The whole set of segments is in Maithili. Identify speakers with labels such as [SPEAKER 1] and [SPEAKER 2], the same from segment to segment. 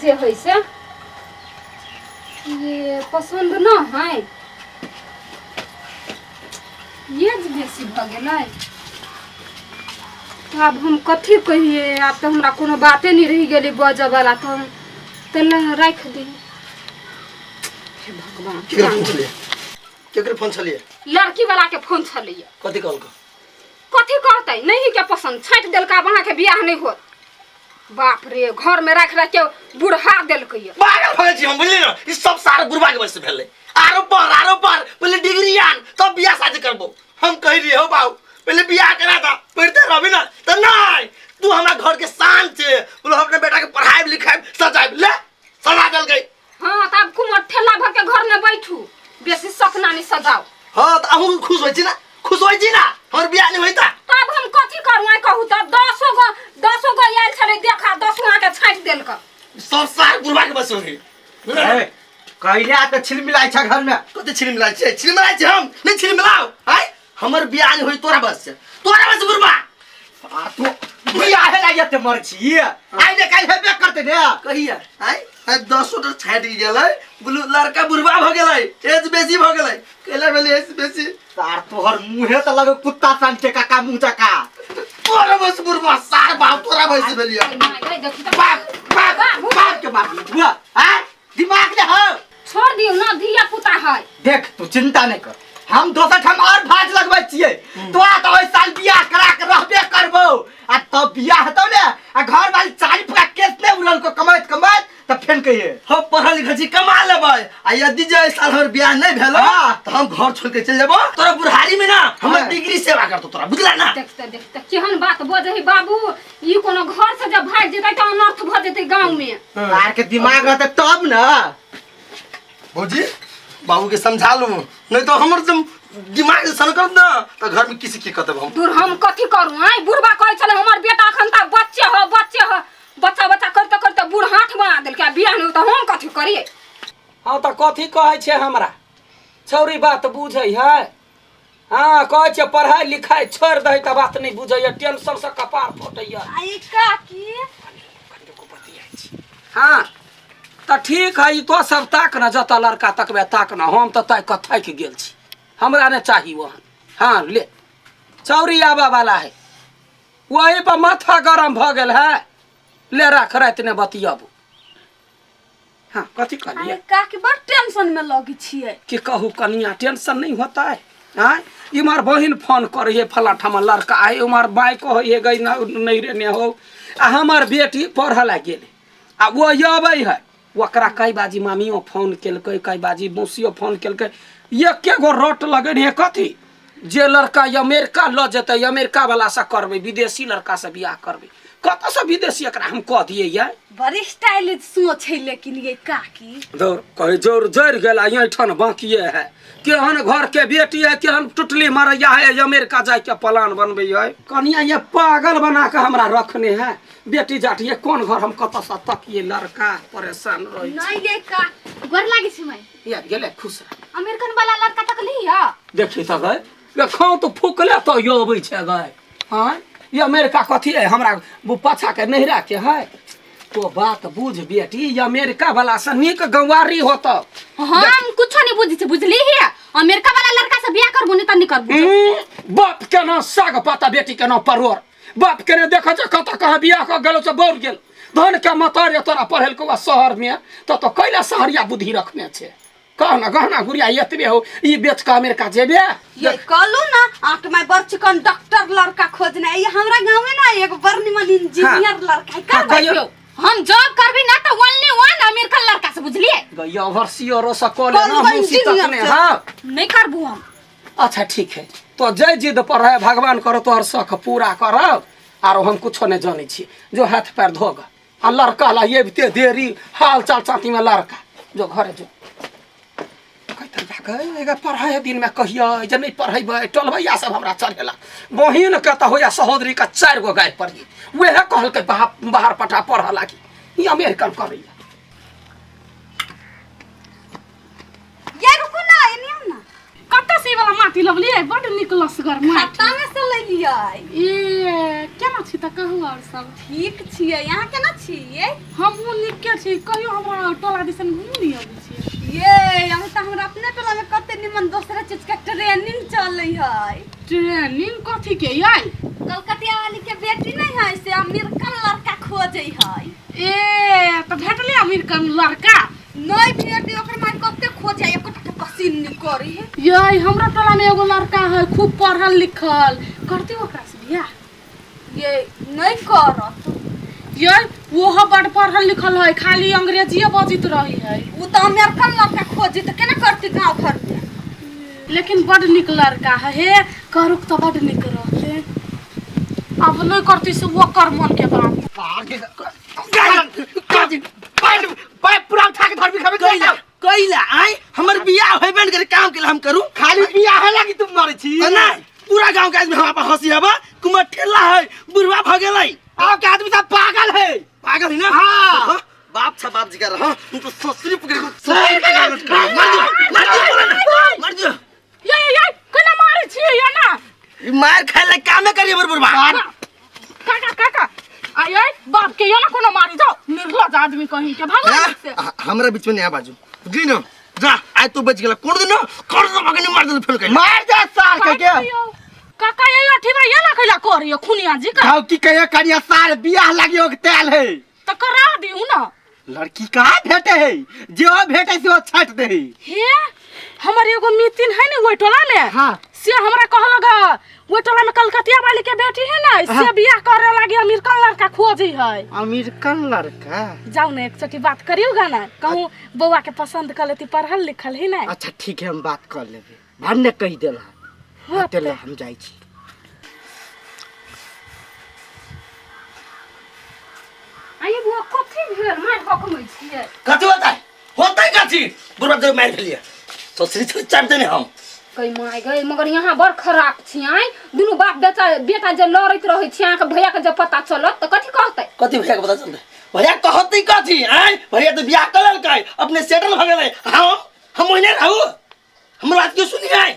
[SPEAKER 1] जे होइ से ये पसन्द न है ये जे बेसी भऽ गेलै। तऽ आब हम कथी कहियै? आब तऽ हमरा कोनो बाते नहि रहि गेलै बजऽ वाला, तऽ हम तऽ राखि दी। हे भगवान!
[SPEAKER 2] केकर फोन छलियै? केकर फोन छलियै?
[SPEAKER 1] लड़की वाला के फोन छलैया।
[SPEAKER 2] कथी कहलको?
[SPEAKER 1] कथी कहतै, नहीं के पसंद छाँटि देलकै, आब अहाँके बियाह नहि होत। बाप रे, घर में राखि राखि के बुढ़ा देलकै।
[SPEAKER 2] पागल भऽ गेल छी हम, बुझलियै ने? ई सब सारा बुढ़बा के वजह से भेलै। आरो पढ़, आरो पढ़, पहिले डिग्री आन तब बियाह शादी करबो। हम कहि रहियै, हो बाबू, पहिले बियाह करा दा, पढ़ते रहबी ना। तऽ नहीं, तू हमरा घर के शान छे। बोलो, हम अपना बेटा के पढ़ाइब लिखाइब सजाइब ले सजा देलकै।
[SPEAKER 1] हाँ, तऽ आब कुमर ठेला भर के घर में बैठू, बेसी सपना नहीं सजाओ।
[SPEAKER 2] हाँ, तऽ अहूँ खुश होइ छी ना? खुश होइ छी ना हमर बियाह नहीं होइता?
[SPEAKER 1] तब हम कथी करू, आइ कहू? तब दसो गो आयल छलै देखा, दसो अहाँके छाँटि देलक।
[SPEAKER 2] सब सार बुढ़बा के बस होई।
[SPEAKER 3] ए, कैले आके छिलमिलाइ छ घर में?
[SPEAKER 2] कते छिलमिलाइ छै? छिलमिलाइ छै हम नहीं छिलमिलाउ। आय, हमर बियाह नहीं होई तोरा बस से, तोरा बस बुढ़बा।
[SPEAKER 3] आ तू बियाहे लागि एते मर छी? आइ ने काल्हि हेबे करतै ने।
[SPEAKER 2] कहिया? आय आय, 10 टा छाटि गेलै। बोलू, लड़का बुढ़बा भऽ गेलै, एज बेसी भऽ गेलै। कैला भेलै एज बेसी?
[SPEAKER 3] तार तोहर मुँहे तऽ लगै कुत्ता सन के काका मुँह जका।
[SPEAKER 2] तोरा बस बुढ़बा, सार बाप, तोरा बस भेलिया।
[SPEAKER 1] माय गई, देखी तऽ।
[SPEAKER 3] बाप बाप बाप के बाप बुआ आ दिमाग ने हो।
[SPEAKER 1] छोड़ दियौ ना, धिया पुता है।
[SPEAKER 3] देख, तू चिंता नहीं कर, हम दोसर ठाम और भाज लगबै छियै। तोरा तऽ ओहि साल बियाह करा के रहबे करबो आ तब बियाह हेतौ ने आ घर वाली चाली पूरा केस नहि उड़ल को कमाइत कमाइत तऽ फेन कहिए।
[SPEAKER 2] हम पढ़ल लिखल छी, कमा लेबै। आ यदि जे एहि साल हमर बियाह नहीं भेल तऽ हम घर छोड़ के चलि जेबो। तोरा बुढ़ारी में ना हमर डिग्री सेवा करतो तोरा, बुझला ना?
[SPEAKER 1] देखते देखते केहन बात बजै है बाबू। ई कोनो घर से जब भागि जेतै तऽ अनर्थ भऽ जेतै गाँव में।
[SPEAKER 3] तार के दिमाग रहतै तब ने।
[SPEAKER 2] भौजी, बाबू के समझा लू, नहीं तो हमर जब दिमाग सनकत ना तो घर में किसी की कहते हम।
[SPEAKER 1] दूर, हम कथी करू? आइ बुढ़बा कहै छलै हमर बेटा अखन तक बच्चे हो, बच्चे हो। बच्चा बच्चा करते करते बूढ़ हाथ बना देलकै। आ बियाह नहि होतै, हम कथी करियै?
[SPEAKER 4] हाँ, तऽ कथी कहै छै हमरा छौरी? बात बुझै है? हाँ, कहै छै पढ़ाइ लिखाइ छोड़ि दही तऽ बात नहि बुझैया। टेंशन से कपार फटैया।
[SPEAKER 5] आई काकी।
[SPEAKER 4] हाँ, तऽ ठीक है। ई तो सब ताक न, जतऽ लड़का तकबे ताक न। हम तऽ ताकि कऽ थाकि गेल छी, हमरा नहि चाही ओहन। हाँ, ले, चौरी आबऽ वाला है, वही पर माथा गरम भऽ गेल है। ले राख, राति ने बतियाबू। हाँ, कथी कहलियै?
[SPEAKER 5] अरे काकी, बड़ टेंशन में लगे छियै।
[SPEAKER 4] की कहू कनिया, टेंशन नहीं होता है? आँय, इम्हर बहिन फोन करे हे, फला ठामा लड़का आए। उम्हर माय कहै हे, गई ना नहीं रे ने हो। आ हमर बेटी पढ़ऽ ला गेलै आ ओ अबै है, ओकरा कई बाजी मामियो फोन केलकै, कई बाजी मौसियो फोन केलकै, एके गो रट लगै रहे। कथी? जे लड़का अमेरिका लऽ जेतै, अमेरिका वाला से करबै, विदेशी लड़का से बियाह करबै। कतऽसँ विदेशी एकरा हम कह दियै ये?
[SPEAKER 5] बड़ी स्टाइलिश सोच है लेकिन ये काकी।
[SPEAKER 4] दौड़ कहे जोर जरि गेल आ एहिठाम बाकिए है। केहन घर के बेटी है, केहन टुटली मरैया है, अमेरिका जाय के प्लान बनबै है। कनिया, ये पागल बना के हमरा रखने है। बेटी जाटी ये कोन घर, हम कतऽ से तकिए लड़का? परेशान रही।
[SPEAKER 5] नहीं ये का गोर लागे छी मैं।
[SPEAKER 4] ये गेले, खुश रह।
[SPEAKER 5] अमेरिकन वाला लड़का तक लिया।
[SPEAKER 4] देखी तऽ गए, देखो तो फुकले तो यो अबै छै गए। हाँ, ये अमेरिका कथी है? हमरा वो पाछा के नहिरा के है। तो बात बुझ बेटी, ये अमेरिका वाला से नीक गंवारी होत।
[SPEAKER 5] हम कुछो नहीं बुझै छी, बुझली है? अमेरिका वाला लड़का से बियाह करबो नहीं त नहीं करबो।
[SPEAKER 4] बाप के ना साग पाता, बेटी के ना परोर। बाप के ने देखा छै कतऽ कहाँ बियाह कऽ गेलो से बौर गेल। धन के मतार तोरा पढ़ेलको आ शहर में तो कैला शहरिया बुद्धि रखने छै? कह न, गहना गुड़िया एतबे हो, ई बेच कऽ अमेरिका जेबे?
[SPEAKER 5] ये कहलू ना आके मैं बड़ चिकन डॉक्टर लड़का खोजने। ये हमरा गांव में ना एगो बड़ निमन इंजीनियर लड़का है।
[SPEAKER 4] हाँ,
[SPEAKER 5] कर
[SPEAKER 4] कहियो।
[SPEAKER 1] हम जॉब करबी ना तो ओनली वन अमेरिकन लड़का से, बुझलिए?
[SPEAKER 4] गैया ओवरसियरो से कऽ ले ना।
[SPEAKER 5] करबै
[SPEAKER 4] मौसी
[SPEAKER 5] इंजीनियर
[SPEAKER 4] तकने
[SPEAKER 5] से।
[SPEAKER 4] हाँ।
[SPEAKER 1] नहीं करबू हम।
[SPEAKER 4] अच्छा ठीक है, तो जय जिद पर है, भगवान करो तोहर शख पूरा करब। आरो हम कुछो नहीं जानै छी। जो हाथ पैर धोग आ लड़का ला ये ते देरी हाल चाल चाती में लड़का जो घरे जो कहते जाके एगो पढ़ाई दिन में कहिए जे नहीं पढ़ेबै टोलबैया सब हमरा चढ़ेला। बहिन के तऽ होइया सहोदरी के चारि गो गाय पढ़ी, वएह कहलकै बाहर बाहर पठा पढ़ऽ लागी, ई अमेरिकन करैया।
[SPEAKER 5] ये रुकू ना, एने आउ ना।
[SPEAKER 6] कतऽ से ई वाला माटी लबलियै? बड्ड नीक लसगर माटी।
[SPEAKER 5] खत्ता में से लेलियै।
[SPEAKER 6] ए केना छी तऽ कहू आओर सब?
[SPEAKER 5] ठीक छियै, यहाँ केना छियै?
[SPEAKER 6] हमहूँ नीके छी। कहियो हमरा टोला दिसन घुमि नहि अबै छियै।
[SPEAKER 5] ये हम तऽ हमरा अपने टोला में कते निमन दोसरा चीज के ट्रेनिंग चलै है।
[SPEAKER 6] ट्रेनिंग कथी के यै?
[SPEAKER 5] कलकतिया वाली के बेटी नहीं है से अमेरिकन लड़का खोजे है।
[SPEAKER 6] ए तऽ भेटलै अमेरिकन लड़का?
[SPEAKER 5] नहीं भेटे, ओकर माय कते खोजे एकोटा के पसीन नहीं करी है।
[SPEAKER 6] यै हमरा टोला में एगो लड़का है खूब पढ़ल लिखल, करती ओकरा से बियाह?
[SPEAKER 5] ये नहीं करत।
[SPEAKER 6] यै ओहो बड पढ़ल लिखल है, खाली अंग्रेजीए बजैत रही है।
[SPEAKER 5] उ तऽ अमेरिकन लड़का खोजी तऽ केना करती गाँव घर में?
[SPEAKER 6] लेकिन बड नीक लड़का है, हे करुक तऽ बड नीक रहते। अब नहीं करती से ओकर मन के बात।
[SPEAKER 3] पूरा उठा के धरबी खाबे।
[SPEAKER 2] कैला कैला आय हमर बियाह होबे न करे, काम के हम करू?
[SPEAKER 3] खाली बियाह लागी तुम मरे छी?
[SPEAKER 2] तऽ नहीं, पूरा गांव के आदमी हमरा पर हंसी हबा, कुमार ठेला है, बुढ़वा भ गेलै।
[SPEAKER 3] गाँव के आदमी सब पागल है।
[SPEAKER 2] पागल है ना?
[SPEAKER 3] हाँ।
[SPEAKER 2] हाँ, बाप छ बाप जी कर, हाँ हम तो ससुरी पकड़ के ससुरी पकड़ के मार दियो, मार दियो, बोला ना, मार दियो।
[SPEAKER 6] यै यै यै केना मारै छियै यै ना?
[SPEAKER 2] ई मार खाए ला कामे करी हमर बुढ़वा।
[SPEAKER 6] काका काका आय आय बाप के यो ना कोनो मारी जाओ, निर्लज आदमी कहीं के भागो
[SPEAKER 2] हाँ?
[SPEAKER 6] से।
[SPEAKER 2] हमरा बीच में नहीं आ बाजू बुझली ना, जा आय तू बच गेला कोन दिन कर दो भगनी मार देल फेल कहीं
[SPEAKER 3] मार जा सार के के।
[SPEAKER 6] काका ये अठी भाई ये ना कैला करियो खुनिया जी का।
[SPEAKER 3] गाँव की कहियो करिया सार बियाह लागी ओके तेल है।
[SPEAKER 6] त करा दिउ ना।
[SPEAKER 3] लड़की कहाँ भेटे है, जो भेटे से वो छाट दे है।
[SPEAKER 6] हे हमर एगो मितिन है ने ओइ टोला में।
[SPEAKER 3] हाँ।
[SPEAKER 6] से हमरा कहलक ओइ टोला में कलकतिया वाली के बेटी है ना, से बियाह करे लागी अमेरिकन लड़का खोजे है।
[SPEAKER 3] अमेरिकन लड़का?
[SPEAKER 6] जाऊ ना एकचोटी बात करियो गा ना, कहूँ बौआ के पसंद कर लेती, पढ़ल लिखल है ना।
[SPEAKER 3] अच्छा ठीक है, हम बात कर लेबे, भन्ने कहि देला।
[SPEAKER 6] हाँ,
[SPEAKER 3] तेले हम जाइ छी।
[SPEAKER 1] आइए बुआ कथी भेल मारि हकमै छियै?
[SPEAKER 2] कथी होतै होतै कथी, बुढ़वा जब मारि भेलियै ससुरी छोड़ चाप देने हम।
[SPEAKER 1] गई my गई, मगर यहाँ बड़ खराब छी आइ, दुनू बाप बेटा बेटा जे लड़ैत रहै छी, अहाँके भैया के जब पता चलत तऽ कथी कहतै?
[SPEAKER 2] कथी भैया के पता चलतै? भैया कहतै कथी आइ, भैया तऽ बियाह कऽ लेलकै, अपने सेटल भऽ गेलै, हम ओहिने रहू, हमर बात क्यों सुनी आइ?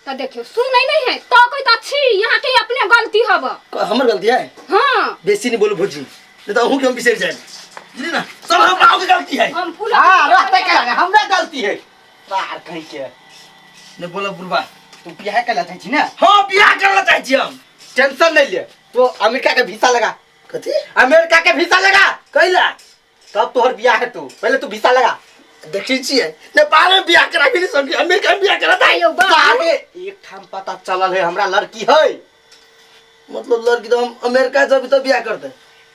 [SPEAKER 1] तऽ देखियौ सुनै नहीं है तो कोई तऽ छी, यहाँ के अपने गलती हब।
[SPEAKER 2] हमर गलती है?
[SPEAKER 1] हाँ।
[SPEAKER 2] बेसी नहीं बोलू भौजी, नहीं तो अहूँ के हम बिसरि जाएब, बुझली ना, सब हम बाबू के गलती है।
[SPEAKER 1] हम फूल
[SPEAKER 3] हाँ रहते के लगे हमरा गलती है बाहर कहीं के
[SPEAKER 2] नहीं बोला बुढ़वा।
[SPEAKER 3] तू बियाह करे चाहै छी ना?
[SPEAKER 2] हाँ बियाह करे चाहै छी हम।
[SPEAKER 3] टेंशन नहीं ले, तो अमेरिका के वीसा लगा।
[SPEAKER 2] कथी?
[SPEAKER 3] अमेरिका के वीसा लगा।
[SPEAKER 2] कैला?
[SPEAKER 3] तब तोहर बियाह है, तू पहले तू वीसा लगा।
[SPEAKER 2] देखै छियै नेपाल में बियाह कराबी नहीं सकी, अमेरिका में बियाह कराता है।
[SPEAKER 3] सारे एक ठाम पता चलल है हमरा लड़की है।
[SPEAKER 2] मतलब लड़की तो हम अमेरिका जब तो बियाह करते।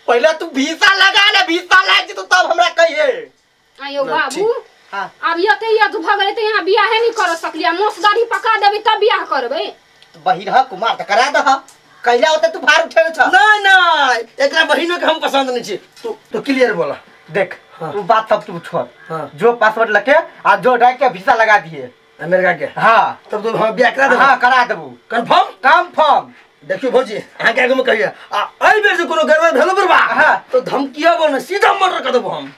[SPEAKER 3] पहले तू वीसा लगा ले, वीसा लाग जेतौ तब हमरा कहिए।
[SPEAKER 1] आयो बाबू।
[SPEAKER 3] हाँ।
[SPEAKER 1] अब यते यज भऽ गेलै तऽ यहाँ बियाहे नहीं कर सकलियै, मोस दाढ़ी पका देबै तब बियाह करबै।
[SPEAKER 3] बहिन ह कुमार तऽ करा दह, कैला होते तू भार उठेने छ।
[SPEAKER 2] नहीं नहीं, एकरा बहिनो के हम पसंद नहीं छी। तू तो क्लियर बोला।
[SPEAKER 3] देख।
[SPEAKER 2] हाँ।
[SPEAKER 3] तू बात सब तू छोड़।
[SPEAKER 2] हाँ।
[SPEAKER 3] जो पासवर्ड लके आ जो डाल के वीसा लगा दिए
[SPEAKER 2] अमेरिका के।
[SPEAKER 3] हाँ।
[SPEAKER 2] तब तो हम बियाह करा देबो।
[SPEAKER 3] हाँ करा देबो।
[SPEAKER 2] कंफर्म?
[SPEAKER 3] कंफर्म।
[SPEAKER 2] देखियो भौजी अहाँ के आगू में कहिए, आ एहि बेर जे कोनो गड़बड़ भेलो बुढ़बा।
[SPEAKER 3] हाँ।
[SPEAKER 2] तो धमकियाबो ने सीधा मर्डर कर देबो हम।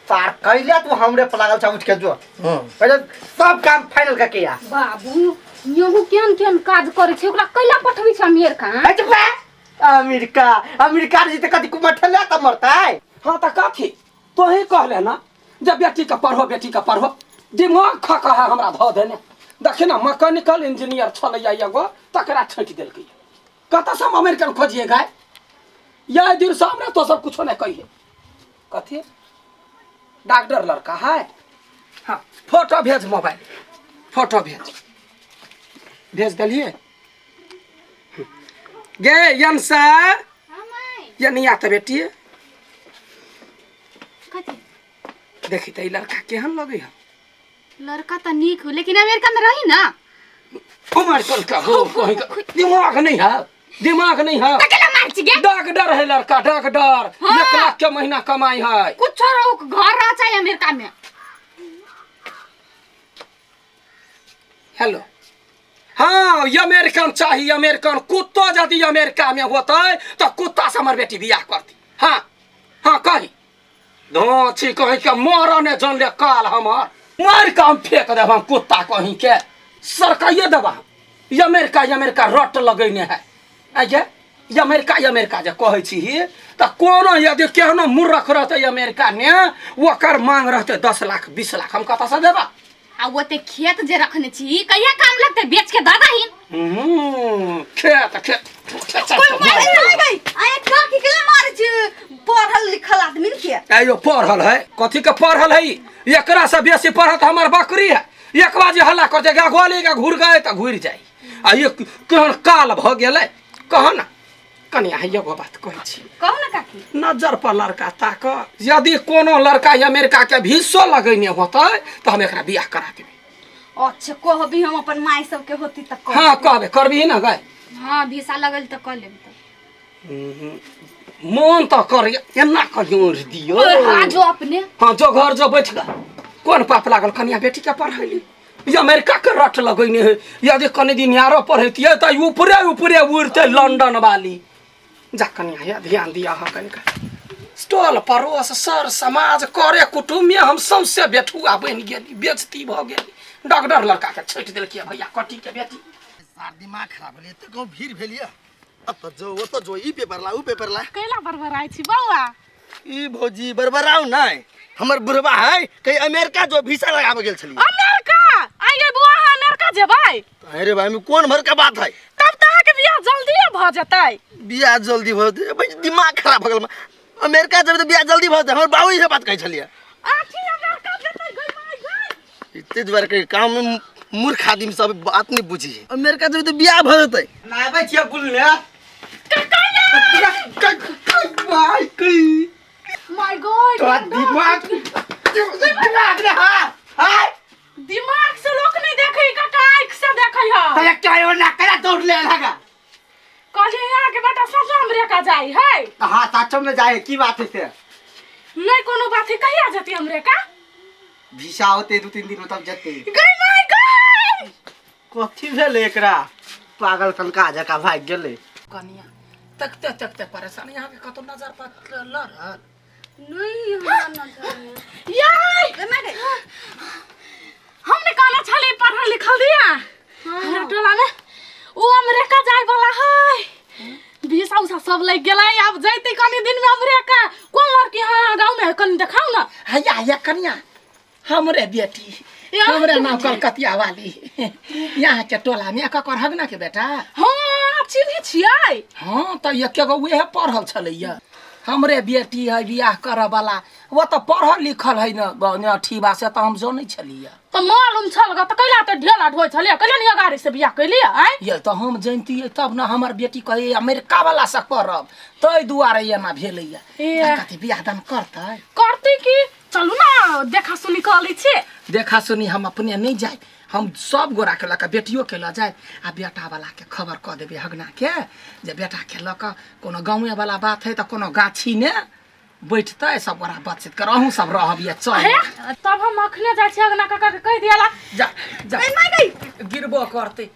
[SPEAKER 3] सार कैला तू हमरे पर लागल छ, उठ के जो।
[SPEAKER 2] हाँ।
[SPEAKER 3] पहले सब काम फाइनल करके आ।
[SPEAKER 1] बाबू यहू केहन केहन काज करै छै, ओकरा कैला पठबै छै अमेरिका?
[SPEAKER 3] है चुप रह। अमेरिका अमेरिका जीते कथी कुमार ठेला त मरतै।
[SPEAKER 4] हाँ त कथी तोही कहले ना जब बेटी के पढ़ो बेटी के पढ़ो, दिमाग खा है हमरा धऽ देने। देखी ना मैकेनिकल इंजीनियर छलैया एगो, तकरा छँटि देलकै। कतऽ से हम अमेरिकन खोजिए गाय? यह दिन से हमरा तो सब कुछो नहीं कहिए। कथी डॉक्टर लड़का है? हाँ फोटो भेज, मोबाइल फोटो भेज। भेज दिलिए गे यन सर। ये नहीं आता बेटी। देखी त ई लड़का केहन लगे है?
[SPEAKER 1] लड़का त नीक हो, लेकिन अमेरिका में रही ना।
[SPEAKER 4] अमेरिकन का हो कहीं का दिमाग नहीं है, दिमाग नहीं है।
[SPEAKER 1] केला मार छी गे?
[SPEAKER 4] डॉक्टर है लड़का, डॉक्टर।
[SPEAKER 1] हाँ।
[SPEAKER 4] 1 लाख के महीना कमाई है।
[SPEAKER 1] कुछ रहो घर रह चाहे अमेरिका में।
[SPEAKER 4] हेलो हाँ अमेरिकन चाहिए, अमेरिकन कुत्तो यदि अमेरिका में होता है तो कुत्ता से हमार बेटी बियाह करती। हाँ हाँ कही धोची कहीं के मरने जन ले काल हमार मार के हम फेंक देब, हम कुत्ता कहीं के सरकाइए देब। ई अमेरिका ई अमेरिका रट लगेने है आइ ई अमेरिका ई अमेरिका जे कहै छी तऽ कोनो यदि केहनो मूर्ख रहतै अमेरिका ने ओकर मांग रहतै 10 लाख 20 लाख, हम कतऽसँ देबा?
[SPEAKER 5] आ ओते खेत जे रखने छी कहिया काम लगतै, बेच के दऽ दही।
[SPEAKER 4] खेत खेत
[SPEAKER 5] कोई मारे नहीं गई आए काकी के मारे छी, पढ़ल लिखल आदमी के।
[SPEAKER 4] आइयो पढ़ल है, कथी के पढ़ल है? एकरा से बेसी पढ़त हमर बकरी है। एक बार जे हल्ला करते गा गोली गा घुर गए तऽ घुरि जाय। आ ये केहन काल भऽ गेलै कह ना कनिया, है एगो बात कहै छी।
[SPEAKER 5] कहू ना काकी।
[SPEAKER 4] नजर पर लड़का ताक, यदि कोनो लड़का अमेरिका के भीसो लगेने होतै तऽ हम एकरा बियाह करा देबै।
[SPEAKER 5] अच्छा कहबी हम अपन माय सबके होती तऽ कह।
[SPEAKER 4] हाँ कहबे करबी ना गए?
[SPEAKER 1] हाँ भीसा लगल तऽ कऽ लेब। तऽ
[SPEAKER 4] मन तऽ कर एना कहियो दियौ।
[SPEAKER 1] हाँ जो अपने।
[SPEAKER 4] हाँ जो घर जो बैठ गए। कोन पाप लागल कनिया बेटी के पढ़ैली? ई अमेरिका के रट लगैने है, यदि कनि दिन आरो पढ़ैतियै तऽ ऊपरे ऊपरे उड़ते लंदन वाली। जा कनिया या ध्यान दिया हाँ कनिका। टोल पड़ोस सर समाज करे कुटुम्ब में हम सौंसे बेठुआ बनि गेली, बेजती भऽ गेली। डॉक्टर लड़का के छटि देलकै भैया कटी के बेटी।
[SPEAKER 2] सार दिमाग खराब भेलै, एते गाँव भीड़ भेल यऽ। अब जो ओतऽ जो ई पेपर ला ऊ पेपर ला।
[SPEAKER 6] कैला बड़बड़ाइ छी बौआ?
[SPEAKER 2] ई भौजी बड़बड़ाउ नहि, हमर बुढ़बा है कहीं अमेरिका जो वीसा लगाबे गेल छलियै।
[SPEAKER 6] अमेरिका? आइ गे बौआ, अहाँ अमेरिका जेबै?
[SPEAKER 2] अरे भाई, में कोन भर के बात है?
[SPEAKER 6] तब तऽ अहाँके बियाह जल्दिए भऽ जेतै।
[SPEAKER 2] बियाह जल्दी भऽ जेतै? भाई दिमाग खराब भऽ गेल। अमेरिका जेबै तऽ बियाह जल्दी भऽ जेतै? हमर बाबू इहे बात कहै छलियै।
[SPEAKER 6] आखिर अमेरिका जेतै गै माय गै।
[SPEAKER 2] एते दुआरे के काम में मूर्ख आदमी सब बात नहीं बुझी। अमेरिका जेबै तऽ बियाह भऽ जेतै।
[SPEAKER 3] आबै छियै बुलने।
[SPEAKER 6] My God,
[SPEAKER 3] तोरा दिमाग दिमाग रे। हाँ हाँ
[SPEAKER 6] दिमाग से लोक नहीं देखे काका, आँख से देखे है।
[SPEAKER 3] तोरा क्या हो ना करा दौड़ ले लगा?
[SPEAKER 6] कहलिए यहाँ के बेटा सचो अमेरिका जाई है।
[SPEAKER 3] हाँ सचो में जाए, की बात है से?
[SPEAKER 6] नहीं कोनो बात है। कहिया जती अमेरिका?
[SPEAKER 3] वीसा होते 2-3 दिन में तब जते।
[SPEAKER 6] गई my गई।
[SPEAKER 3] कथी भेलै एकरा? पागल सनका जकाँ भागि गेलै।
[SPEAKER 4] कनिया तकते तकते परेशान, यहाँ के कतौ नजर पर लड़ल
[SPEAKER 1] नहीं हमरा नजर में।
[SPEAKER 6] याय
[SPEAKER 5] गई माय गई।
[SPEAKER 6] हमने कहना छले पढ़ल लिखल दिया हमरा टोला में ओ अमेरिका जाय वाला है, वीसा उसा सब लग गेलै, आब जैते कनी दिन में अमेरिका। कोन लड़की हाँ गाँव में है कनी देखाउ ना।
[SPEAKER 4] हैया हैया कनिया, हमरे बेटी, हमरे नाम कलकतिया वाली, यहाँ के टोला में ककर हगना के बेटा।
[SPEAKER 6] हाँ चिन्है छियै?
[SPEAKER 4] हाँ तऽ एके गो उहे पढ़ल छलैया। हमरे बेटी है बियाह करऽ वाला, वो तऽ पढ़ल लिखल है न अथी बा से तऽ हम जनै छलियै।
[SPEAKER 6] तऽ मालूम छल ग तऽ कैला तऽ ढेला ढोइ छलियै, कैला नहीं गाड़ी से बियाह कैलियै आँय?
[SPEAKER 4] ये तऽ हम जनितियै तब न हमर बेटी कहै अमेरिका वाला से करब, ताहि दुआरे एना भेलैया।
[SPEAKER 6] ए।
[SPEAKER 4] कथी बियाह दान करतै?
[SPEAKER 6] करतै की, चलू ना देखा सुनी कऽ लै छी।
[SPEAKER 4] देखा सुनी हम अपने नहीं जाए, हम सब गोरा के लऽ कऽ बेटियो के लऽ जाए आ बेटा वाला के खबर कऽ देबै हगना के, जे बेटा के लऽ कऽ कोनो गाँवे वाला बात है तऽ कोनो गाछी ने बैठतै, सब गोरा बातचीत कर, अहूँ सब रहब ये चल।
[SPEAKER 6] हे तब हम अखने जाइ छी अगना काका के कहि दियाला।
[SPEAKER 4] जा जा गिरबो करतै।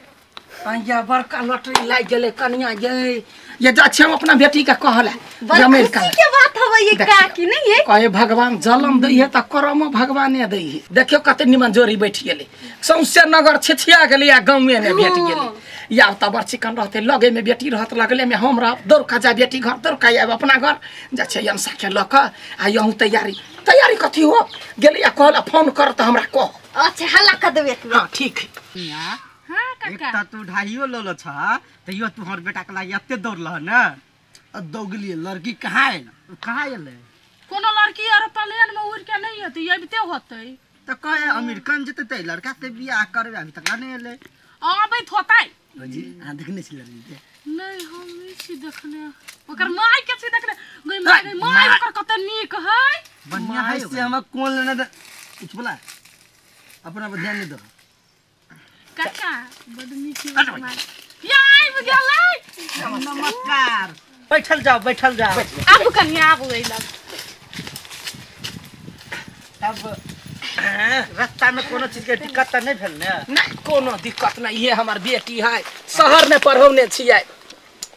[SPEAKER 4] अइया बड़का लॉटरी लागि गेलै कनिया ये। ये जा छी हम अपना बेटी के कहला
[SPEAKER 5] बड़
[SPEAKER 4] अमेरिका।
[SPEAKER 5] खुशी के बात हवे ये
[SPEAKER 4] देखियौ।
[SPEAKER 5] काकी नहीं है?
[SPEAKER 4] कहे भगवान जलम दै है तऽ करमो भगवाने दै है। देखियौ कते निमन जोड़ी बैठ गेलै, सौंसे नगर छिछिया गेलै आ गाँवे ने भेट गेलै। या तऽ बड़ चिकन रहतै, लगे में बेटी रहत, लगले में हम रहब, दौड़ कऽ जा बेटी घर, दौड़ कऽ आयब अपना घर। जा छै अंसा के लऽ कऽ आ यहूँ तैयारी तैयारी कथी हो गेलै आ कहल फोन कर तऽ हमरा कह।
[SPEAKER 5] अच्छा हल्ला कर देबै एक बेर।
[SPEAKER 4] हाँ ठीक है।
[SPEAKER 6] हाँ काका
[SPEAKER 3] एक तऽ तू ढाइयो लऽ छ तैयो तू हमर बेटा के लागि एते दौड़लह ने?
[SPEAKER 2] आ दौगलियै, लड़की कहाँ आयल?
[SPEAKER 3] कहाँ एलै?
[SPEAKER 6] कोनो लड़की आर प्लेन में उड़ के नहीं एतै, अबिते होतै।
[SPEAKER 3] तऽ कहे अमेरिकन जेतै तऽ लड़का से बियाह करबै, अभी तक नहि एलै।
[SPEAKER 6] अबैत होतै।
[SPEAKER 2] भौजी अहाँ देखने छी लड़की के?
[SPEAKER 6] नहीं हम नहीं छी देखने, ओकर माय के छी देखने। गई माय गई माय ओकर कते नीक है।
[SPEAKER 3] बढ़िया
[SPEAKER 2] माय
[SPEAKER 3] है
[SPEAKER 2] से हमरा कोन लेना दे, कुछ बोला अपना पर ध्यान नहीं दो।
[SPEAKER 6] काका बड नीक है ओकर माय। या आबि गेलै।
[SPEAKER 3] नमस्कार, बैठल जाओ बैठल जाओ।
[SPEAKER 6] आबू कनिया आबू एहि लग।
[SPEAKER 3] तब रास्ता में कोनो चीज के दिक्कत तऽ नहि भेल ने?
[SPEAKER 4] नहीं कोनो दिक्कत नहीं, ये हमर बेटी है, शहर में पढ़ौने छियै,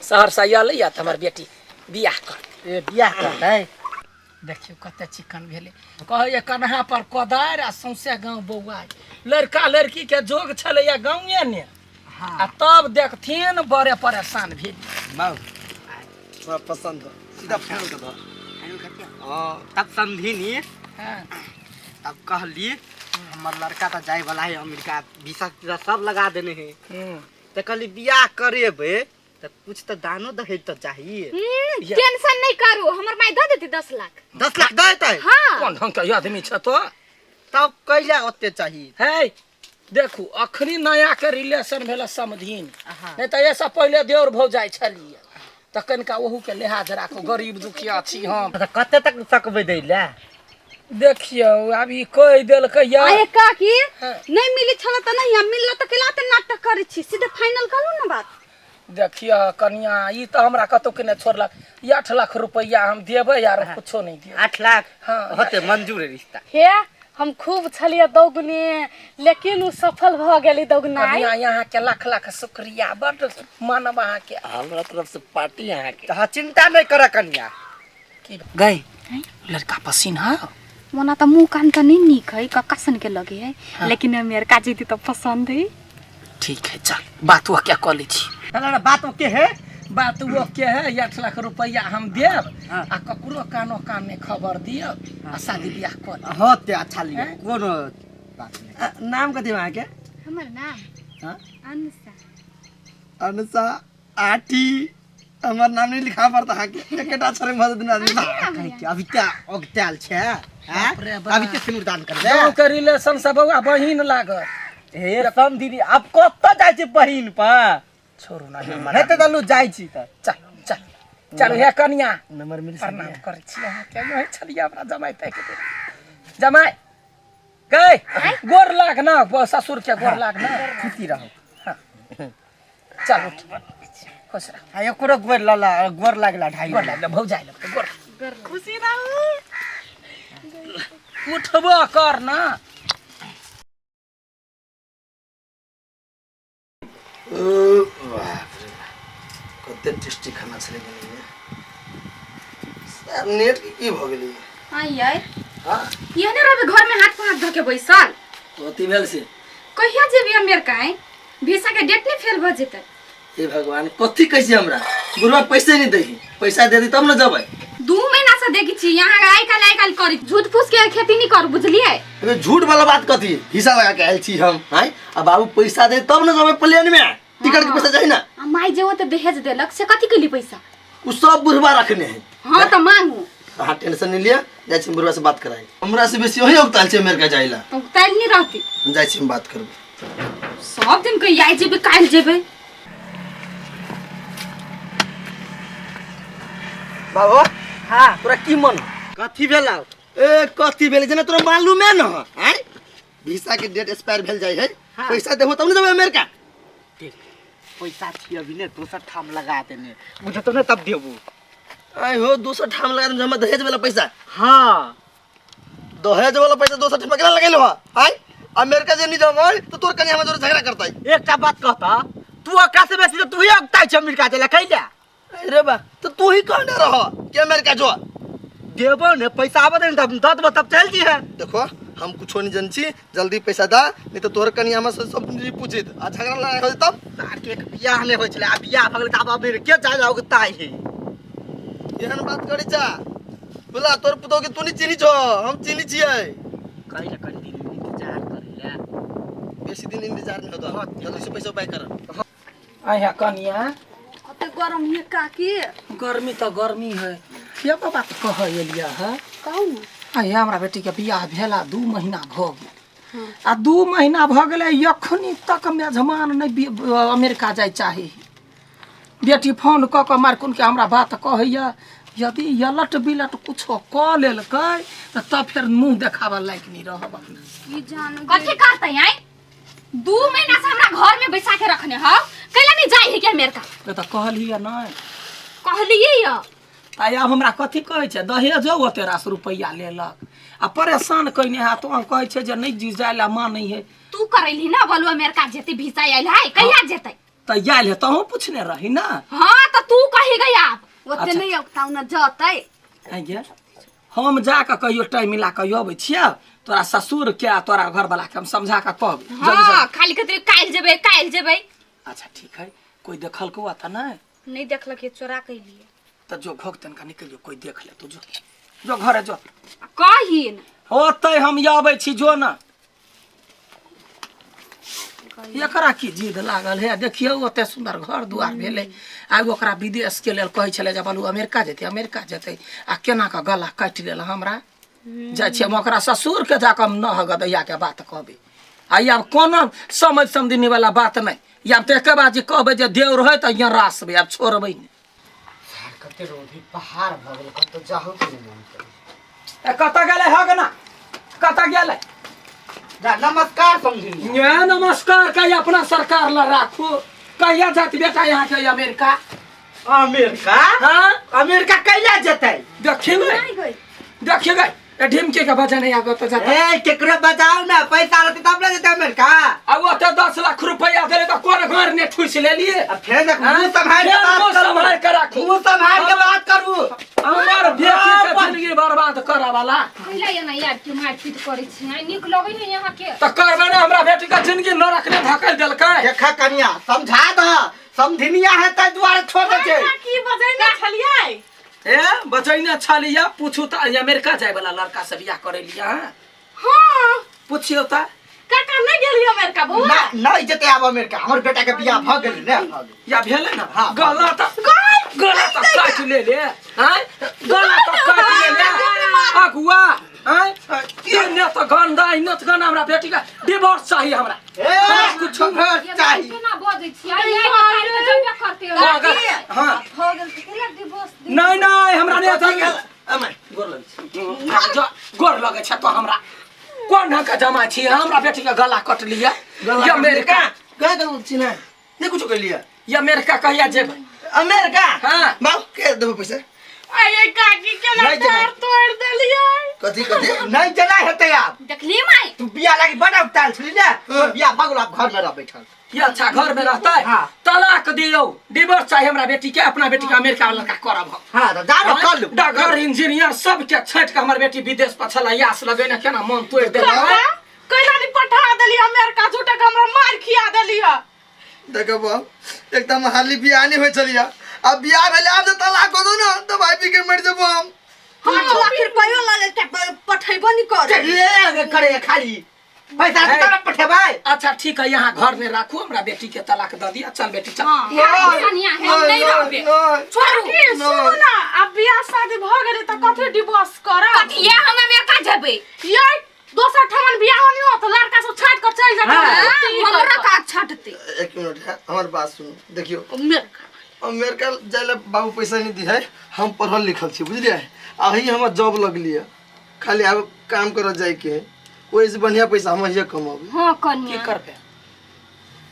[SPEAKER 4] शहर से आयल या तऽ हमर बेटी बियाह कर।
[SPEAKER 3] ए बियाह करतै?
[SPEAKER 4] देखियौ कते चिकन भेलै, कहैए कन्हा पर कोदारि आ सौंसे गाँव बौआइ। लड़का लड़की के जोग छलैया गाँवे ने। आ तब देखथिन बड़े परेशान भेल।
[SPEAKER 2] बाबू थोड़ा पसंद हो सीधा फाइनल कर दो।
[SPEAKER 3] फाइनल करके
[SPEAKER 2] हाँ।
[SPEAKER 3] तब समझी नी।
[SPEAKER 4] हाँ।
[SPEAKER 3] तब कहली हमर लड़का तो जाए वाला है अमेरिका, वीसा तीसा सब लगा देने है। तो कहली बियाह करेबे तो कुछ तो दानो दहेज तो चाहिए।
[SPEAKER 1] टेंशन नहीं करू, हमर माई दे देती 10 लाख।
[SPEAKER 3] 10 लाख दे देतै?
[SPEAKER 1] हाँ।
[SPEAKER 4] कोन ढंग के आदमी छ तो?
[SPEAKER 3] तब कैला ओते चाहिए?
[SPEAKER 4] है देखू अखनी नया के रिलेशन भेल समधिन, नहीं तो ऐसा पहले देवर भौजाइ छलिए त कनिका ओहू के लिहाज राखू, गरीब दुखिया छी हम।
[SPEAKER 3] तो कते तक सकबै दै ला?
[SPEAKER 4] देखियौ आब ई कहि देलकै या।
[SPEAKER 5] अरे काकी
[SPEAKER 4] हाँ।
[SPEAKER 5] नहीं मिली छल त नहीं, हम मिलल त केला त नाटक करै छी, सीधे फाइनल करू ना बात।
[SPEAKER 4] देखियौ कनिया ई त हमरा कतौ के नहि छोड़लक, 8 लाख रुपैआ हम देबै आर कुछो नहीं देबै।
[SPEAKER 3] 8 लाख?
[SPEAKER 4] हाँ।
[SPEAKER 3] होते मंजूर है रिश्ता।
[SPEAKER 6] हे हम खूब छलिए दौगने, लेकिन उ सफल भ गेली दौगनाइ।
[SPEAKER 4] कनिया यहाँ के लाख लाख शुक्रिया, बड मानब अहाँ के।
[SPEAKER 2] हमरा तरफ से पार्टी अहाँ के।
[SPEAKER 3] हाँ चिंता नहीं कर कनिया।
[SPEAKER 4] गई लड़का पसीन है?
[SPEAKER 1] मोना त मुंह कान त नहीं नीक है, कक्का सन के लगे है। हाँ। लेकिन अमेरिका जीती तो पसंद है।
[SPEAKER 4] ठीक है चल बात वो क्या कॉलेज छी।
[SPEAKER 3] ना बात ओके है,
[SPEAKER 4] बात वो के है 8 लाख रुपया हम देब।
[SPEAKER 3] हाँ।
[SPEAKER 4] आ ककरो कानो कान में खबर दियो। हाँ। आ शादी ब्याह कर।
[SPEAKER 3] हाँ ते अच्छा लियो कोनो बात नहीं।
[SPEAKER 2] नाम कथी अहाँ के?
[SPEAKER 1] हमर नाम
[SPEAKER 2] हां
[SPEAKER 1] अनुषा।
[SPEAKER 2] अनुषा आठी हमर नाम नहीं लिखा पड़ता अहाँ के, एकटा अक्षर में भर दिन आदमी।
[SPEAKER 3] कहै कि अभी ते ओगताल छै हैं, अभी ते सिनुरदान कर दे।
[SPEAKER 4] गाँव के रिलेशन सब बौआ बहिन लागत।
[SPEAKER 3] हे समधिनी अब कतऽ जाइ छै बहिन पर?
[SPEAKER 4] छोड़ू ना
[SPEAKER 3] नहीं तऽ दलू जाइ छी तऽ।
[SPEAKER 4] चल चल चल हे कनिया
[SPEAKER 2] नंबर मिल
[SPEAKER 4] प्रणाम करै छी अहाँ के, यही छलियै हमरा जमाइ ताकि दे। जमाइ गई गोर लाग ना, ससुर के गोर लाग ना।
[SPEAKER 3] खुशी रहो।
[SPEAKER 4] हाँ। चल उठ खुश रह।
[SPEAKER 3] आ एकरो गोर लला गोर लागला ढाई
[SPEAKER 4] गोर लागला भौजाइ लगतै गोर।
[SPEAKER 6] खुशी रहू।
[SPEAKER 4] उठबो कर ना।
[SPEAKER 2] कते टेस्टी खाना छलै बनेने। नेट के की भ गेलै?
[SPEAKER 1] हां यार
[SPEAKER 2] हां
[SPEAKER 1] एहने रहबे घर में हाथ पर हाथ धके बैसल।
[SPEAKER 2] कथी भेल से?
[SPEAKER 1] कहिया जेबी अमेरिका? आइ वीसा के डेट नहीं फेल भ जेतै।
[SPEAKER 2] हे भगवान कथी कैसे हमरा बुढ़वा पैसे नहीं दै, पैसा दे दी तब न जबै।
[SPEAKER 1] 2 महीना से देखी छी यहाँ आइ काल आइ काल करी, झूठ फूस के खेती नहीं करू बुझलिए।
[SPEAKER 2] अरे झूठ वाला बात कथी, हिस्सा लगा के आयल छी हम। हां आ बाबू पैसा दे तब न जबै प्लेन में, टिकट के पैसा चाही ना।
[SPEAKER 1] आ माई जे ओते दहेज देलक से कथी के लिए पैसा?
[SPEAKER 2] उ सब बुढ़वा रखने है।
[SPEAKER 1] हां त मांगू।
[SPEAKER 2] हां टेंशन नहीं लिया, जाइ छी बुढ़वा से बात कराई। हमरा से बेसी वही उगताल छै अमेरिका जाइला।
[SPEAKER 1] उगताल नहीं रहती।
[SPEAKER 2] हम जाइ छी हम बात करबै।
[SPEAKER 1] सब दिन के आइ जेबे काल जेबे।
[SPEAKER 2] बाबू
[SPEAKER 3] हां
[SPEAKER 2] तोरा की मन
[SPEAKER 3] कथी भेल?
[SPEAKER 2] ए कथी भेल जेना तोरा मालूम है न? आय वीसा के डेट एक्सपायर भेल जाइ है।
[SPEAKER 3] हाँ।
[SPEAKER 2] पैसा देबो तब न जेबै अमेरिका।
[SPEAKER 3] देख पैसा छी अभी ने दोसर ठाम लगा देने बुझतो ने तब देबो।
[SPEAKER 2] आय हो दोसर ठाम लगा देने हमरा दहेज वाला पैसा।
[SPEAKER 3] हां
[SPEAKER 2] दहेज वाला पैसा दोसर ठाम केना लगेलो ह? आय अमेरिका जे नहीं जबै तो तोर कनिया हमरा जोरे झगड़ा करतै।
[SPEAKER 3] एकटा बात कहता तू ओकरा से बेसी त तू ही अगताइ छ अमेरिका जाइला कैला?
[SPEAKER 2] अरे बा तो तू ही कहने रह कि अमेरिका जो
[SPEAKER 3] देबो ने पैसा आबे ने तब दत तब चल जी है।
[SPEAKER 2] देखो हम कुछो नहीं जन छी, जल्दी पैसा दा नहीं तो तोहर कनिया हमरा से सब नहीं पूछित आ झगड़ा लड़ाई हो तब।
[SPEAKER 3] सार के एक बियाह नहीं होय छले, आ बियाह भ गेल त आब अमेरिका जाय ला उगताइ है।
[SPEAKER 2] एहन बात करै छा बोला तोर पुतोह के तू नहीं चिन्ही छो, हम चिन्ही छियै।
[SPEAKER 3] कहिला कनि दिन इंतजार करै ला,
[SPEAKER 2] बेसी दिन इंतजार नहीं होता, जल्दी से पैसा उपाय कर।
[SPEAKER 4] आया कनिया
[SPEAKER 5] कते गरम है काकी?
[SPEAKER 4] गर्मी तो गर्मी है। ये बाबा तो कह एलिया है।
[SPEAKER 5] कहू ना।
[SPEAKER 4] आया हमरा बेटी के बियाह भेला 2 महीना भ गेल। आ 2 महीना भ गेलै अखनी तक मेजमान नहीं अमेरिका जाय चाहे। बेटी फोन क के मारकुन के हमरा बात कहैया, यदि यलट बिलट कुछो क लेलकै त तब फेर मुंह देखाबऽ लायक नहीं रहब अपना।
[SPEAKER 5] की जान
[SPEAKER 1] कथी करतै आइ? 2 महीना से हमरा घर में बैसा के रखने हौ, कैला नहीं जाय है के अमेरिका?
[SPEAKER 4] त कहलियै नहीं।
[SPEAKER 1] कहलियै य।
[SPEAKER 4] आइ आब हमरा कथी कहै छै, दहेजो ओते रास रुपैआ लेलक आ परेशान कयने है। तो हम कहै छै जे नहीं जाय ला मानै है।
[SPEAKER 1] तू करैली ना बोलू अमेरिका जेतै वीसा आयल है कहिया जेतै?
[SPEAKER 4] त आयल है तहूँ पूछने रही ना।
[SPEAKER 1] हां त तू कही गई आब
[SPEAKER 5] ओते नहीं औगताउ न जतै।
[SPEAKER 4] आइ गे हम जाके कहियो टाइम मिला के अबै छियै तोरा ससुर के आ तोरा घर वाला के हम समझा के कहबै।
[SPEAKER 1] हां खाली कहतै काल्हि जेबै काल्हि जेबै।
[SPEAKER 4] अच्छा ठीक है कोई देखल को आता नहीं
[SPEAKER 1] नहीं देखलक ये चोरा के लिए
[SPEAKER 4] तो जो घोक तनका निकल जो कोई देख ले तो जो जो घरे जो
[SPEAKER 1] आ कहिन
[SPEAKER 4] होते हम आबै छी जो ना एकरा की जिद लागल है देखियौ ओते सुंदर घर दुआर भेलै आ ओकरा विदेश के लेल कहै छलै जे बालू अमेरिका जेतै अमेरिका जेतै आ केना कऽ गला काटि लेल हमरा जाइ छियै हम ओकरा ससुर के जाकऽ हम नह गदैया के बात कहबै आ ई आब कोनो समझ समझनी वाला बात नहि ई आब तऽ एके बात जे कहबै जे देव रहै तऽ यहाँ रासबै आब छोड़बै नहि
[SPEAKER 3] सार कते रौदी पहाड़ भऽ गेल कतौ जाहू के नहि मन करे
[SPEAKER 4] ए कतऽ गेलै हग ना कतऽ गेलै
[SPEAKER 3] जा नमस्कार समझी
[SPEAKER 4] ये नमस्कार कहिया अपना सरकार ला राखू कहिया जात बेटा यहाँ के अमेरिका
[SPEAKER 3] अमेरिका
[SPEAKER 4] हाँ
[SPEAKER 3] अमेरिका कहिया जेतै
[SPEAKER 4] देखिए
[SPEAKER 5] नहीं गई
[SPEAKER 4] देखिए गए ए ढिमके के बजा नहीं आगो तो जाता
[SPEAKER 3] ए केकरो बजाओ ना पैसा रहतै तब ना जेतै अमेरिका
[SPEAKER 4] आ ओते 10 लाख रुपया देले तो कोन घर ने ठुस लेलिए
[SPEAKER 3] आ फेर देख
[SPEAKER 4] हाँ?
[SPEAKER 3] मुंह सम्हार के
[SPEAKER 4] फेर
[SPEAKER 3] बात
[SPEAKER 4] मुंह
[SPEAKER 3] करू
[SPEAKER 4] सम्हार के राखू।
[SPEAKER 3] मुंह सम्हार के बात करू
[SPEAKER 4] हमर बेटी के जिंदगी बर्बाद करे वाला
[SPEAKER 1] कैला एना यार के मार पीट करै छी आइ नीक लगै ने यहाँ के
[SPEAKER 4] तो करबे ना हमरा बेटी के जिंदगी नरक ने धकेल देलकै
[SPEAKER 3] देखा कनिया समझा दह समधिनिया है ताहि दुआरे छोड़ दे छै
[SPEAKER 6] की बजैने छलियै
[SPEAKER 4] ए बचैने छलिया पूछू तऽ अमेरिका जाय वाला लड़का से बियाह करे लिया हाँ?
[SPEAKER 6] हाँ
[SPEAKER 4] पूछियो तऽ
[SPEAKER 6] काका नहीं गेली अमेरिका बौआ
[SPEAKER 3] ना नहीं जेतै आब अमेरिका हमर बेटा के बियाह भऽ गेलै ने भऽ गेलै
[SPEAKER 4] या भेलै ना
[SPEAKER 3] हाँ।
[SPEAKER 4] गला तऽ गला तऽ काटि ले ले आँय गला तऽ काटि ले ले अगुआ आँय इने तऽ गंदा इने तऽ गंदा हमरा बेटी के डिवोर्स चाही हमरा
[SPEAKER 3] ए
[SPEAKER 4] कुछो
[SPEAKER 3] कुछ चाही
[SPEAKER 1] केना बजै छी आइ आइ निकालि के जेबे करतै
[SPEAKER 4] हाँ
[SPEAKER 5] भऽ गेल तऽ केला डिवोर्स दे
[SPEAKER 4] नहीं नहीं हमरा नहीं
[SPEAKER 2] कथी
[SPEAKER 4] अथी
[SPEAKER 2] गेल? अमाय, गोर लगै छी।
[SPEAKER 4] जो गोर लगे छै तो हमरा कोन ढंग के जमा छी हमरा बेटी के गला कट लिया
[SPEAKER 2] गला
[SPEAKER 4] ये अमेरिका
[SPEAKER 2] कहाँ गल छी ना नहीं कुछो कैलिए
[SPEAKER 4] ये अमेरिका कहिया जेबै
[SPEAKER 2] अमेरिका
[SPEAKER 4] हाँ।
[SPEAKER 2] बाप के देबो पैसा
[SPEAKER 6] अरे काकी केना
[SPEAKER 2] नहीं जेबै।
[SPEAKER 6] पैर तोड़ देलियै
[SPEAKER 2] कथी कथी
[SPEAKER 3] नहीं जेना हेतै आब
[SPEAKER 1] देखली माई
[SPEAKER 3] तू बियाह लागी बड़ उताल छली ने तोर बियाह भऽ गेल आब घर में रह बैठल
[SPEAKER 4] ये अच्छा घर में रहता है
[SPEAKER 3] हाँ।
[SPEAKER 4] तलाक दियो डिवोर्स चाहिए हमरा बेटी के अपना बेटी के अमेरिका वाला लड़का करब हम
[SPEAKER 3] हाँ तऽ जा न कर लू
[SPEAKER 4] डॉक्टर इंजीनियर सबके छाँटि के हमर बेटी विदेश पर छला यास लगेने केना मन तोड़ि देलक
[SPEAKER 6] काका कैला नहीं पठा देलियै अमेरिका झूठे के हमरा मार खिया देलियै
[SPEAKER 2] देखो बाप एकदम हाली बियाह नहीं होइ छलिया अब बियाह भेलै आब जे तलाक हो दो ना तऽ भाई पी के मरि जेबो हम
[SPEAKER 5] 5 लाख रुपयो लऽ लेलकै पठेबो नहीं कर
[SPEAKER 3] ले करे खाली पैसा
[SPEAKER 4] है।
[SPEAKER 3] तब पठेबै
[SPEAKER 4] अच्छा ठीक है यहाँ घर में राखू हमरा बेटी के तलाक दऽ दिया चल बेटी चल
[SPEAKER 1] कनिया हम नहीं रहबे
[SPEAKER 2] छोड़ू
[SPEAKER 6] की सुनू ना अब बियाह शादी भऽ गेलै तऽ कथी डिवोर्स करब
[SPEAKER 1] कथी ये हम अमेरिका जेबै
[SPEAKER 6] ये दोसर ठमन बियाह नहीं होत लड़का सब छाट के चल जेतै
[SPEAKER 1] हमरा का छाटते
[SPEAKER 2] एक मिनट है हमार बात सुनू देखियो
[SPEAKER 6] अमेरिका
[SPEAKER 2] अमेरिका जाय ला बाबू पैसा नहीं दी है हम पढ़ल लिखल छी बुझलिए अही हमर जॉब लगली है खाली आब काम करऽ जाय के है ओहि से बढ़िया पैसा हम अहिए कमाबी
[SPEAKER 1] हाँ
[SPEAKER 4] की
[SPEAKER 1] कनिया
[SPEAKER 4] करबे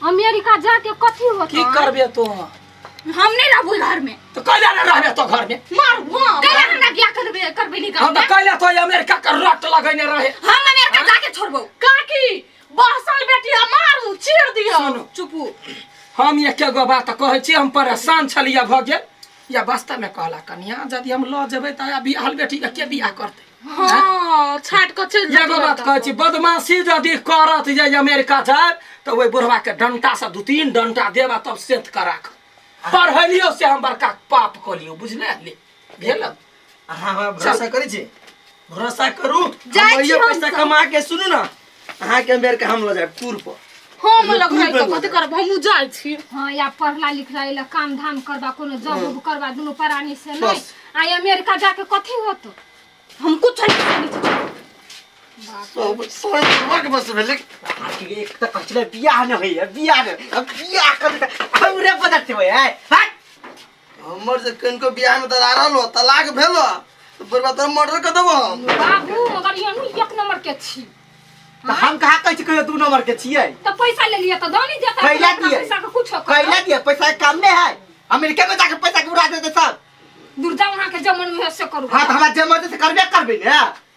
[SPEAKER 1] अमेरिका जाके कथी होत
[SPEAKER 4] की करबे तू
[SPEAKER 1] हम नहीं रहबू घर में
[SPEAKER 4] तो कैला ना रहबे तो घर में
[SPEAKER 6] मार मार
[SPEAKER 1] कैला हमरा बियाह करबे करबे नहीं
[SPEAKER 4] हम तो
[SPEAKER 1] करबे
[SPEAKER 4] कैला तो अमेरिका के रट लगेने रहे
[SPEAKER 1] हम अमेरिका जाके छोड़बो
[SPEAKER 6] काकी बहसल बेटी आ मारू चीर दियो
[SPEAKER 4] सुनू।
[SPEAKER 1] चुपू
[SPEAKER 4] हम एके गो बात कहै छी हम परेशान छलियै भऽ गेल या वास्तव में कहला कनिया यदि हम लऽ जेबै तऽ आब बियाहल बेटी के के बियाह करतै
[SPEAKER 6] हाँ छाट के चल
[SPEAKER 4] एगो बात कहै छी बदमाशी यदि करत जे अमेरिका जायब तऽ ओहि बुढ़वा के डंटा से दू तीन डंटा देब आ तब सेत कऽ राख पढ़लियो से हम बड़का पाप कऽ लियौ बुझले ले भेल
[SPEAKER 2] अहाँ हमरा भरोसा करै छी भरोसा करू
[SPEAKER 5] जाइ
[SPEAKER 2] हम
[SPEAKER 5] छी
[SPEAKER 2] अहिए
[SPEAKER 5] हम
[SPEAKER 2] पैसा
[SPEAKER 5] सब।
[SPEAKER 2] कमा के सुनू ना अहाँके अमेरिका हम लऽ जायब टूर पर
[SPEAKER 6] हम लग रही तो कथी करब हमहूँ जाइ छी
[SPEAKER 1] हाँ या पढ़ला लिखला एला काम धाम करबा कोनो जॉब उब करबा दुनू प्राणी से नहीं
[SPEAKER 2] बस।
[SPEAKER 1] आ अमेरिका जाके कथी होतो हम कुछ नहीं
[SPEAKER 2] सब सब के बस भेलै
[SPEAKER 3] एक तऽ कहै छलै बियाह नहि होइए बियाह नहि अब बियाह कर हमरे बदलते होय है हट
[SPEAKER 2] हमर जे कनिको बियाह में दरार रहलो तलाक भेलो तऽ बुढ़बा तोरा मर्डर कर देबो हम
[SPEAKER 1] बाबू मगर ये नु एक नंबर के छी
[SPEAKER 3] तऽ हम कहाँ कहै छी कहियो दू नंबर के छियै
[SPEAKER 1] तो पैसा ले लिया तो दनी देता
[SPEAKER 3] कैला
[SPEAKER 1] अपना
[SPEAKER 3] दिए
[SPEAKER 1] पैसा के कुछ
[SPEAKER 3] कैला दिए पैसा के काम नहीं है अमेरिका में जाके पैसा के उड़ा देते सब
[SPEAKER 1] दूर जाओ वहां के जमन में से करू
[SPEAKER 3] हाँ तो हमरा जे मर्जी से करबे करबे ने।